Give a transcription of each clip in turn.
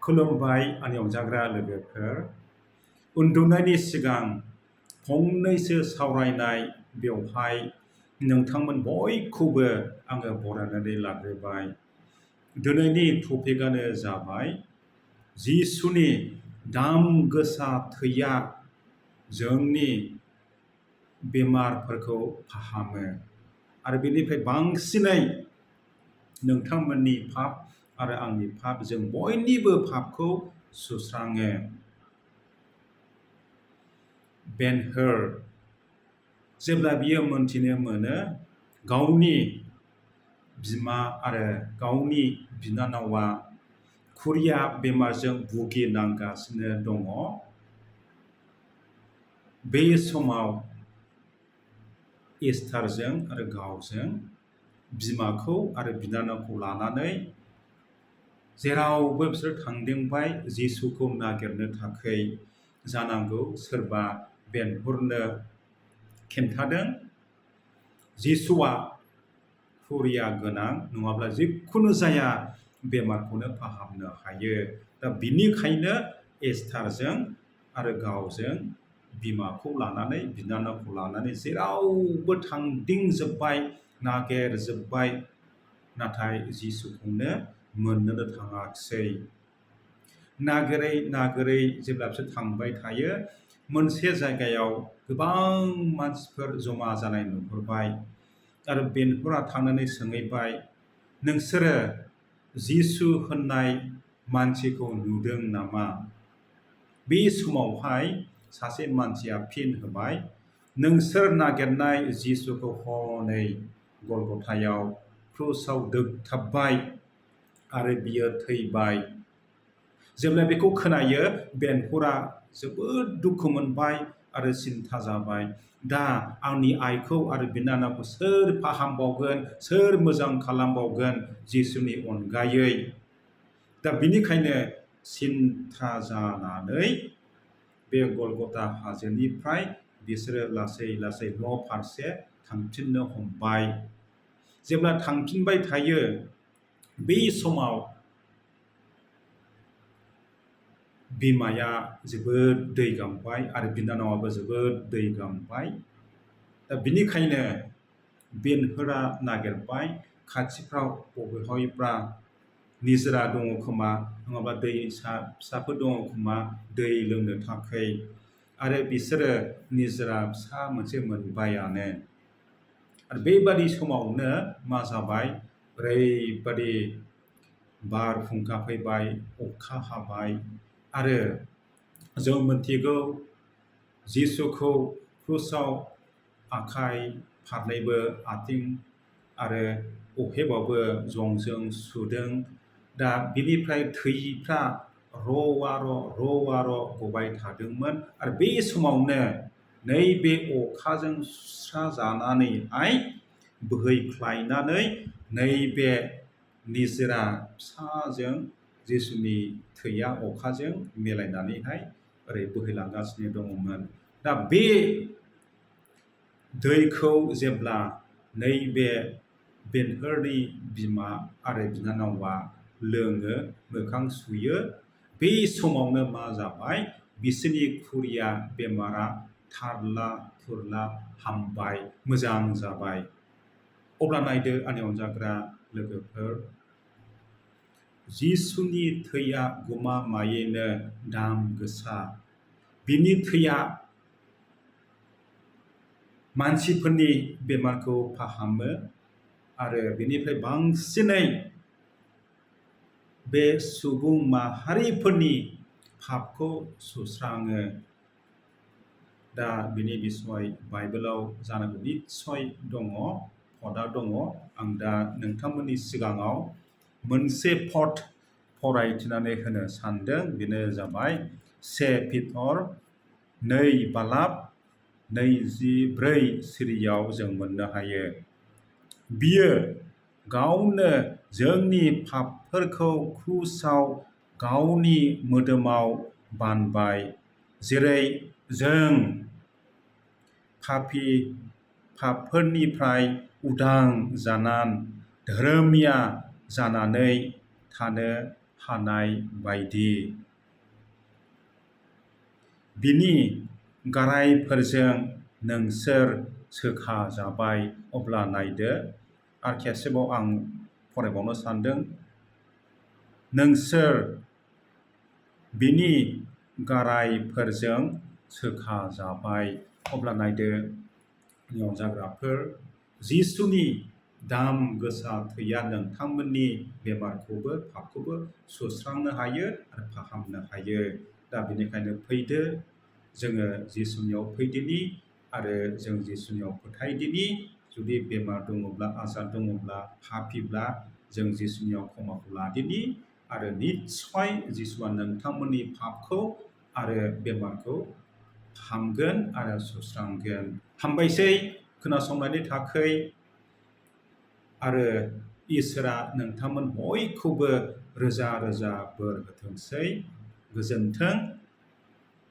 खुलुमबाय आंनि अनजाग्रा लोगोफोर। उन्दुनायनि सिगां फंनैसो सावरायनाय बेवहाय नोंथांमोन बयखौबो आङो बरायनानै लाग्रोबाय। दिनैनि टपिकआनो जाबाय जिसुनि दाम गोसा थैया जोंनि बेमारफोरखौ फाहामो आरो बेनिफ्राय बांसिनै नोंथांमोननि पाप आरो आंनि पाप जों बयनिबो पापखौ सुस्राङो। बेन-हर जेब्ला बियो मोनथिनो मोनो गावनि बिमा आरो गावनि बिनानावा खुरिया बेमारजों भुगिनांगासिनो दङ, बे समाव एस्टारजों आरो गावजों बिमाखौ आरो बिनानावखौ लानानै जेरावबो बिसोर थांदिंबाय जिसुखौ नागिरनो थाखाय। जानांगौ सोरबा बेन-हरनो खिन्थादों जिसुआ खुरिया गोनां नङाब्ला जिखुनु जाया बेमारखौनो फाहामनो हायो। दा बिनिखायनो एस्टारजों आरो गावजों बिमाखौ लानानै बिनानावखौ लानानै जेरावबो थांदिंजोब्बाय, नागिरजोब्बाय, नाथाय जिसुखौनो मोननोनो थाङाखिसै। नागिरै नागिरै जेब्ला बिसोर थांबाय थायो, मोनसे जायगायाव गोबां मानसिफोर जमा जानाय नुहुरबाय आरो बेन-हरा थांनानै सोंहैबाय, नोंसोरो जिसु होननाय मानसिखौ नुदों नामा? बे समावहाय सासे मानसिया फिन होबाय, नोंसोर नागिरनाय जिसुखौ हनै गलगथायाव क्रुसाव दोगथाबबाय आरो बियो थैबाय। जेब्ला बेखौ खोनायो बेन-हरा जोबोद दुखु मोनबाय आरो सिन्था जाबाय। दा आंनि आइखौ आरो बिनानावखौ सोर फाहामबावगोन, सोर मोजां खालामबावगोन जिसुनि अनगायै? दा बिनिखायनो सिन्था जानानै बे गलगथा हाजोनिफ्राय बिसोरो लासै लासै न' फारसे थांफिननो हमबाय। जेब्ला थांफिनबाय थायो बे समाव बिमाया जोबोद दै गांबाय आरो बिनानावाबो जोबोद दै गांबाय। दा बिनिखायनो बेन-हरा नागिरबाय खाथिफ्राव बबेहायब्रा निजोरा दङ खोमा, नङाबा दैसा फिसाफोर दङ खोमा दै लोंनो थाखाय। आरो बिसोरो निजोरा फिसा मोनसे मोनबायानो। आरो बेबादि समावनो मा जाबाय, ओरैबादि बारहुंखा फैबाय, अखा हाबाय आरो जों मोनथिगौ जिसुखौ क्रुसाव आखाइ फारनैबो आथिं आरो अहेबावबो जंजों सुदों। दा बिनिफ्राय थैफ्रा र' गबाय थादोंमोन आरो बे समावनो नैबे अखाजों सुस्राजानानैहाय बोहैख्लायनानै नैबे निजोरा फिसाजों जिसुनि थैया अखाजों मिलायनानैहाय ओरै बोहैलांगासिनो दङमोन। दा बे दैखौ जेब्ला नैबे बेन-हरनि बिमा आरो बिनानावा लोङो, मोखां सुयो, बे समावनो मा जाबाय, बिसोरनि खुरिया बेमारा थारला थुरला हामबाय, मोजां जाबाय। अब्ला नायदो आंनि अनजाग्रा लोगोफोर, जिसुनि थैया गमामायैनो दाम गोसा। बिनि थैया मानसिफोरनि बेमारखौ फाहामो आरो बेनिफ्राय बांसिनै बे सुबुं माहारिफोरनि पापखौ सुस्राङो। दा बिनि बिसय बाइबेलाव जानांगौ निस्सय दङ, पदआ दङ। आं दा नोंथांमोननि सिगाङाव मोनसे पद फरायथिनानै होनो सानदों। बेनो जाबाय 1 पिटर 2:24 सिरियाव जों मोननो हायो। बियो गावनो जोंनि पापफोरखौ क्रुसाव गावनि मोदोमाव बानबाय, जेरै जों पापफोरनिफ्राय उदां जानान धोरोमिया जानानै थानो हानाय बायदि बिनि गारायफोरजों नोंसोर सोखाजाबाय। अब्ला नायदो आरो खेबसेबाव आं फरायबावनो सानदों। नोंसोर बिनि गारायफोरजों सोखाजाबाय। अब्ला नायदो अनजाग्राफोर, जिसुनि दाम गोसा थैया नोंथांमोननि बेमारखौबो पापखौबो सुस्रांनो हायो आरो फाहामनो हायो। दा बेनिखायनो फैदो जोङो जिसुनियाव फैदिनि आरो जों जिसुनियाव फोथायदिनि। जुदि बेमार दङब्ला, आजार दङब्ला, पापिब्ला जों जिसुनियाव क्षमाखौ लादिनि आरो निस्सय जिसुआ नोंथांमोननि पापखौ आरो बेमारखौ हामगोन आरो सुस्रांगोन। हामबायसै खोनासंनायनि थाखाय आरो इसोरा नोंथांमोन बयखौबो रोजा रोजा बोर होथोंसै। गोजोन्थों,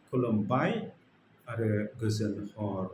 खुलुमबाय आरो गोजोन हर।